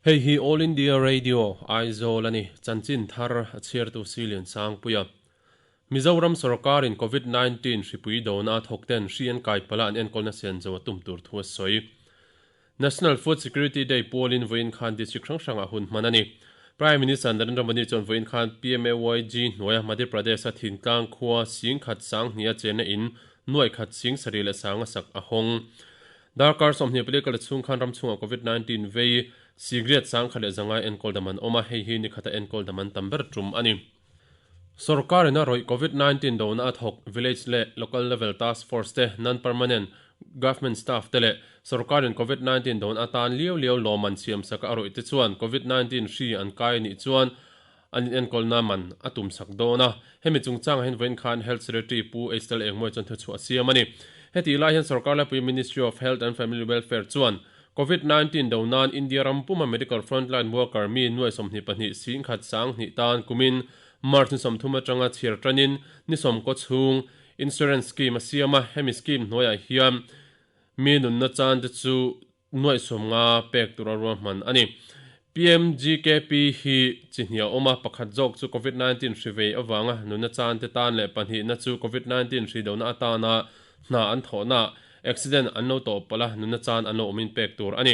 Hei hi All India Radio, Aizawl a ni. Chanchin thar a chhiartu Silian Sangpuia. Mizoram sawrkarin Covid 19 hripui dona thawkten hri an kai pala an enkawlna sian zo a tum tur thu a sawi. National Food Security Day pawlin vawiin khan district hrang hrangah hun hman a ni. Prime Minister Narendra Modi chuan vawiin khan PMAYG hnuaia Madhya Pradesh-a thingtlang khua Singkhat Sanghnia chenna in nuaih khat sing sarih leh sanga sak a hawng. Darkar 24 kal chhung khan ram chhungah Covid 19 vei sigriat sangkhat leh zangai enkawl dam an awm a, hei hi nikhata enkawl dam an tam ber tum a ni. Sorkarin a rawih Covid 19 dona a thawk village leh local level task force te, non-permanent government staff te leh sorkarin Covid 19 don atan liau liau lawmman siamsaka a rawih te chuan Covid 19 hri an kai a nih chuan an inenkawlna man a tumsak dawn a. Hemi chungchangah hian vawiin khan Health Secretary Pu Estelle Engmawia chuan thuchhuah a siam a ni. Hetih lai hian sorkar laipui Ministry of Health and Family Welfare chuan Covid 19 do nan India ram puma medical frontline worker mi nuai 22 singkhat sanghnih tan kumin March ni 30 atanga chhiar tanin ni sawmkaw chhung insurance scheme a siam a. Hemi scheme hnuaiah hian mi nunna chan te chu nuai 50 pek tur a ruahman a ni. PMGKP hi chi hnih a awm a, pakhat zawk chu Covid 19 hri vei avanga nunna chan te tan leh pahnihna chu Covid 19 hri dona atana hna an thawhna accident an lo tawh palh a, nunna chan an lo awmin pek tur a ni.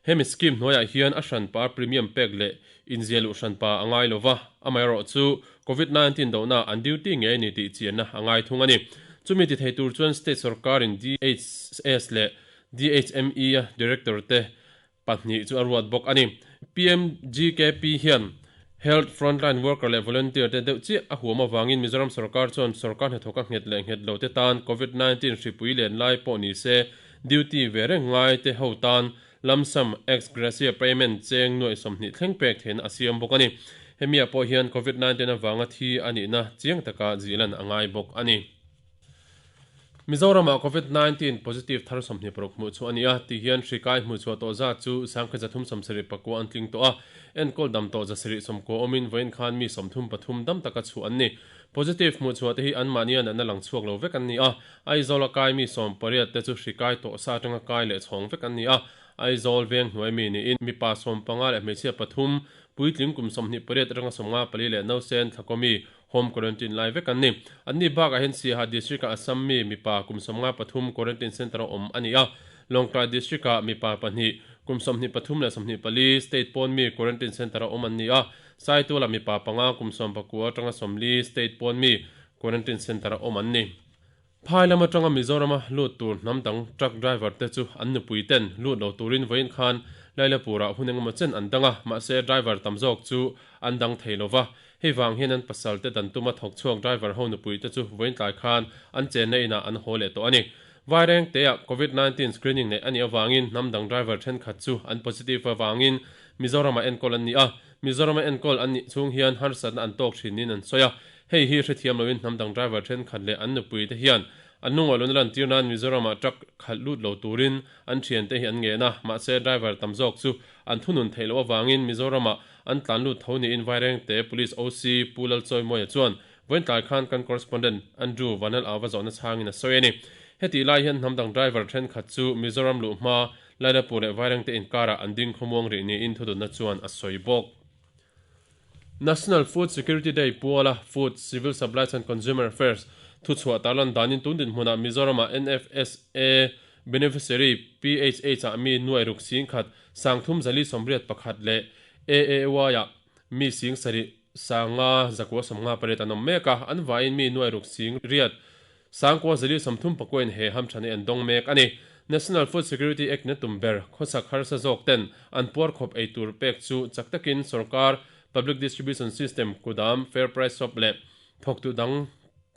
Hemi scheme hnuaiah hian a hranpa premium pek leh inzia luh hranpa a ngai lova, amaherawh chu Covid 19 dona an duty ngei a ni tih chianna a ngai thung a ni. Chumi ti thei tur chuan state sorkarin DHS leh DHME a director te pahnih chu a ruat bawk a ni. PMGKP hian Health Frontline Worker leh Volunteer te deuh chiah a huam avangin Mizoram sorkar chuan sorkar hnathawk a nghet leh nghet lo te tan Covid 19 hripui len lai pawh ni se duty ve reng ngai te ho tan lump sum ex gratia payment cheng nuai 20 thleng pek theihna a siam bawk a ni. Hemi ah pawh hian Covid 19 avanga thi a nihna chiang taka zilan a ngai bawk a ni. Mizoramah Covid 19 positive thar 26 hmuh chu a ni a, ti hian hri kai hmuh chhuah tawh zat chu 1379 an tling tawh a, enkawl dam tawh 790 awmin vawiin khan mi 33 dam taka chhuah an ni. Positive hmuh chhuah te hi anmahni a natna lang chhuak lo vek an ni a, Aizawl a kai mi 18 te chu hri kai tawh sa atanga kai leh chhawng vek an ni a, Aizawl veng hnuai mi niin mipa 15 leh hmeichhia pathum, puitling kum 28 atanga 54 leh nausen thlakawmi Home quarantine lai vek an ni. Anni bakah hian Siaha District-ah Assam mi mipa kum 53 quarantine centre-a awm a ni a. Lawngtlai District-ah mipa pahnih kum 23 leh 24 state pawn mi quarantine centre-a awm an ni a. Saitualah mipa panga kum 19 atanga 40 state pawn mi quarantine centre-a awm an ni. Phai lam atanga Mizorama lut tur hnam dang truck driver te chu an nupui ten lut lo turin vawiin khan Lailapurah hun engemaw chen an dang a, mahse driver tam zawk chu an dang thei lova. Hei vang hian an pasal te dan tuma thawk chhuak driver ho nupui te chu vawiin tlai khan an chenna inah an haw leh tawh a ni. Vaireng teah Covid 19 screening neih a nih avangin hnam dang driver thenkhat chu an positive avangin Mizoramah enkawl an ni a, Mizorama enkawl an nih chhung hian harsatna an tawk thin niin an sawi a. Hei hi hrethiam loin hnam dang driver thenkhat leh an nupui te hian an nungawh lohna lantir nan Mizoramah truck khalh lut lo turin an thiante hi an ngen a, mahse driver tam zawk chu an thunun theih loh avangin Mizoramah an tlan lut tho niin Vairengte Police OC Pu Lalchawimawia chuan vawiin tlai khan kan correspondent Andrew Vanel Auva zawhna chhangin a sawi a ni. Hetih lai hian hnam dang driver thenkhat chu Mizoram luh hma Lailapur leh Vairengte inkarah an ding khawmuang rih niin thudutna chuan a sawi bawk. National Food Security Day puala Food, Civil Supplies and Consumer Affairs thuchhuah tarlan danin tun dinhmunah Mizoramah NFSA beneficiary PHH-ah mi nuai ruk sing khat sangthum zali sawmriat pakhat leh AAY-ah mi sing sarih sanga zakua sawmnga pariat an awm mek a, an vaiin mi nuai ruk sing riat sangkua zali sawmthum pakuain he hamthan hi an dawng mek a ni. National Food Security Act na tum ber khawsak harsa zawk ten an puar khawp ei tur pek chu chak takin sorkar Public Distribution System kudam Fair Price Shop leh thawktu dang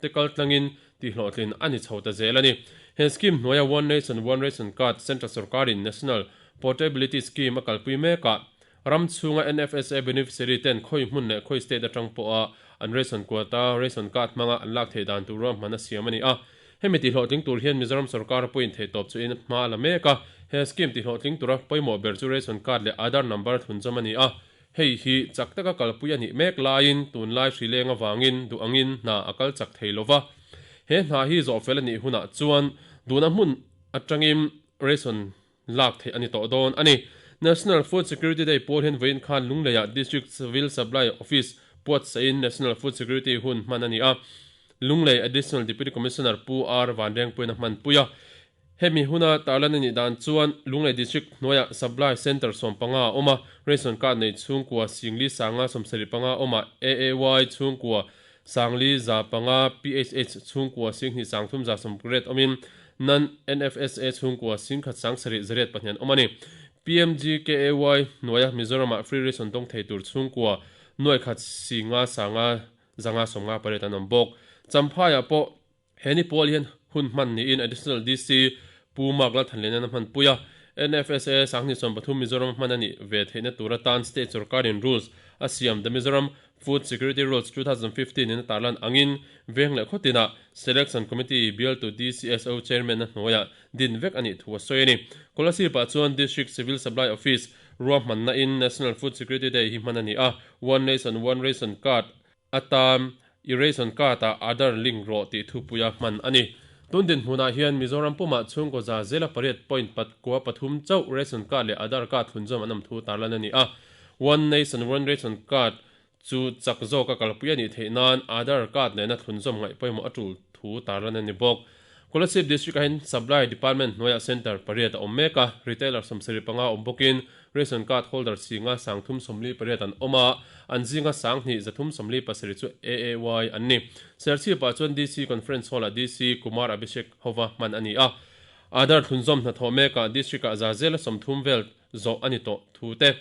te kal tlangin tihhlawhtlin a ni chho ta zel a ni. He scheme hnuaia One Nation One Ration Card Central sorkarin National Portability Scheme a kalpui mekah ram chhunga NFSA beneficiary ten khawi hmun leh khawi state atang pawha an ration quota ration card hmanga an lak theih dan tur ruahman a siam a ni a. Hemi tihhlawhtling tur hian Mizoram sorkar pawhin theihtawp chu in hma a la mek a. He scheme tihhlawhtling tura pawimawh ber chu ration card leh Aadhaar number thunzawm a ni a. Hei hi chak taka kalpui a nih mek laiin tunlai hri leng avangin duh angin hna a kal chak thei lova. He hna hi zawhfel a nih hunah chuan duhna hmun atangin ration lak theih a ni tawh dawn a ni. National Food Security Day pawl hian vawiin khan Lungleiah District Civil Supply Office puatsahin National Food Security hun hman a ni a. Lunglei Additional Deputy Commissioner Pu R Vanrengpuiin a hmanpui a. Hemi huna tarlan a nih dan chuan Lunglei District hnuaiah Supply Centre 15 a awm a, Ration Card nei chhungkua Singli Sanga 75 a awm a, AAY chhungkua Sangli 500, PHH chhungkua Singhnih Sangthum 180 awmin Non NFSA chhungkua Singkhat Sangsarih 804 an awm a ni. PMGKAY hnuaia Mizoramah Free Ration dawng thei tur chhungkua nuaikhat Singa Sanga 558 an awm bawk. Champhaiah pawh He ni pawl hian hun hman niin Additional DC Pu Mark Lalthanliana'n a hmanpui a. NFSA 2013 Mizoram hman a nih ve theihna tur atan State sawrkarin rules a siam The Mizoram Food Security Rules 2015 in a tarlan angin veng leh khawtinah Selection Committee bialtu DCSO Chairman a hnuaiah din vek a nih thu a sawi a ni. Kolasib-ah chuan District Civil Supply Office ruahmanna in National Food Security Day hi hman a ni a, One Nation One Ration Card atan i ration card ah Aadhaar link rawh tih thupuia hman a ni. Tun dinhmunah hian Mizoram pumah chhungkaw 8.43 chauh ration card leh Aadhaar card thlunzawm an awm thu tarlan a ni a. One Nation One Ration Card chu chak zawka kalpui a nih theih nan Aadhaar card nena thlunzawm ngaih pawimawh a tul thu tarlan a ni bawk. Kolasib District ah hian Supply Department hnuaiah Centre pariat a awm mek a, retailer 75 awm bawkin Ration card holder zinga 348 an awm a, an zinga 2377 chu AAY an ni. Serchhip-ah chuan DC Conference Hall-ah DC Kumar Abhishek hova hman a ni a. Aadhaar thlunzawm hnathawh mekah District-ah za zela 30 vel zawh a ni tawh thu te.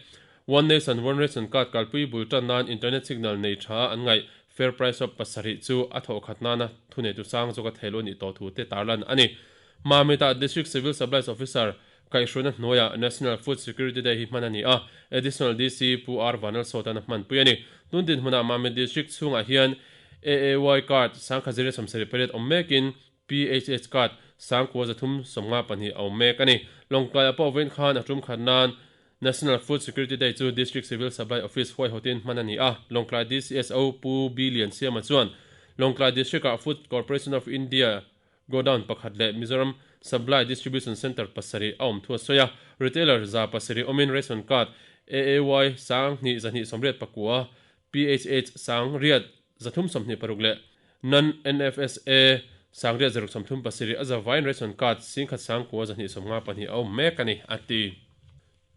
One Nation One Ration Card kalpui bul tan nan internet signal nei tha an ngaih Fair Price Shop pasarih chu a thawhkhat nana thuneitu sang zawka theilu a nih tawh thu te tarlan a ni. Mamit-ah District Civil Supplies Officer Kaihhruaina hnuaiah National Food Security Day hi hman a ni a, Additional DC Pu R Vanlalsawta'n a hmanpui a ni. Tun dinhmunah Mamit District chhungah hian AAY card 1078 awm mekin PHH card 9352 a awm mek a ni. Lawngtlaiah pawh vawiin khan a tum khat nan National Food Security Day chu District Civil Supply Office huaihawtin hman a ni a, Lawngtlai DCSO Pu B Liansiama chuan Lawngtlai District-ah Food Corporation of India Godown pakhat leh Mizoram Supply Distribution Centre pasarih a awm thu a sawi a, retailer 700 awmin ration card AAY 2289, PHH 8326 leh Non NFSA 8637 a zavaiin ration card 19,252 a awm mek a ni, a ti.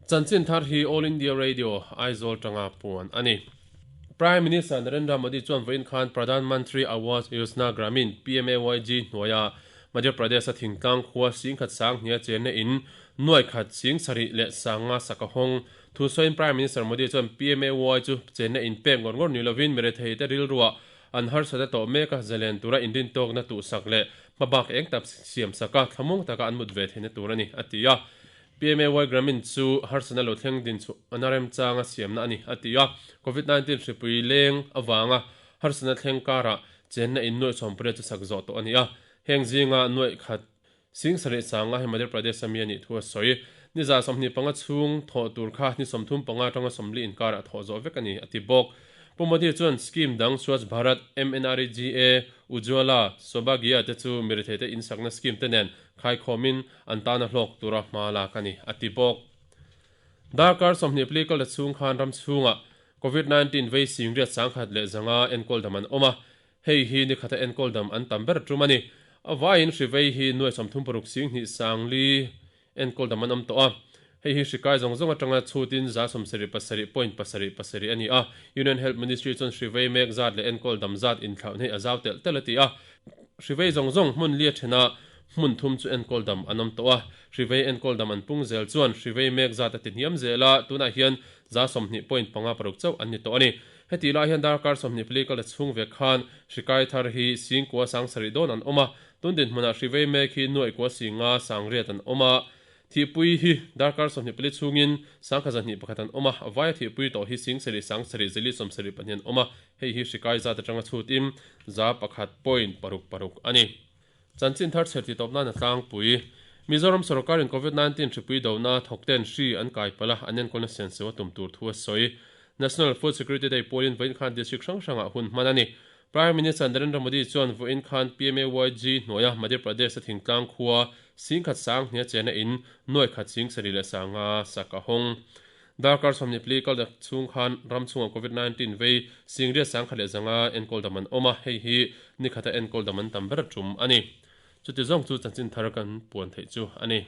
Chanchin thar hi All India Radio, Aizawl tanga puan a ni. Prime Minister Narendra Modi chuan vawiin khan Pradhan Mantri Awas Yojana Gramin, PMAYG, hnuaia Madhya Pradesh-a thingtlang khua 10,000 sanghnia chenna in nuai khat 7,000 leh sanga sak a hawng. Thu sawiin Prime Minister Modi chuan PMAY chu chenna in pek ngawr ngawr ni lovin mirethei te rilruah an harsatna tawh mek a, zalen tura inrintawkna tuhsak leh hmabak eng tak siam sak a, thlamuang taka an mut ve theihna tur a ni, a ti a. PMAY Gramin chu harsatna lo thleng din chu ana remchanga siamna a ni, a ti a. Covid 19 hripui leng avanga harsatna thleng karah chenna in nuaih 18 chu sak zawh tawh a ni a. Heng zinga nuaih khat 7,000 sanga hi Madhya Pradesh a mi a nih thu a sawi. Ni 25 chhung thawh tur kha ni 35 atanga 40 inkarah thawh zawh vek a ni, a ti bawk. Pu Modi chuan scheme dang Swachh Bharat, MNREGA, Ujjwala, Saubhagya te chu miretheite insakna scheme te nen Khaikhawmin an tana hlawk tura hma lak a ni, a ti bawk. Darkar 20 pli kal ta chhung khan ram chhungah Covid 19 vei singriat 1100 enkawl dam an awm a, hei hi ni khata enkawl dam an tam ber tum a ni. A vaiin hri vei hi nuai 36 sing hnih sang li enkawl dam an awm tawh a, hei hi hri kai zawng zawng atanga chhutin 77.77 a ni a. Union Health Ministry chuan hri vei mek zat leh enkawl dam zat inthlauh hi a zau telh telh a ti a. Hri vei zawng zawng hmun lia thena hmun thum chu enkawl dam an awm tawh a, hri vei enkawl dam an pung zel chuan hri vei mek zat a ti hniam zel a, tunah hian 20.56 chauh an ni tawh a ni. Heti lai hian darkar 24 kal ta chhung vek khan hri kai thar hi singkua 7,000 dawn an awm a, tun dinhmunah hri vei mek hi nuaih kua singa 800 an awm a. Thihpui hi darkar 24 chhungin 1201 an awm a, vaia thihpui tawh hi 7 7 74 an awm a, hei hi hri kai zat atanga chhutin 1.66 a ni. Chanchin thar chher tih tawp nan a tlangpui. Mizoram sawrkarin Covid 19 hripui dona thawkten hri an kai palh a, an enkawlna senso a tum tur thu a sawi. National Food Security Day pawhin vawiin khan district hrang hrangah hun hman a ni. Prime Minister Narendra Modi chuan vawiin khan PMAYG hnuaia Madhya Pradesh-a thingtlang khua 10,000 sanghnih a chena in nuai khat 75,000 sak a hawng. Darkar 24 kal dak chhung khan ram chhungah Covid 19 vei 8,105 enkawl dam an awm a, hei hi ni khata enkawl dam an tam ber tum a ni. Chuti zawng chu chanchin thar kan puan theih chu a ni.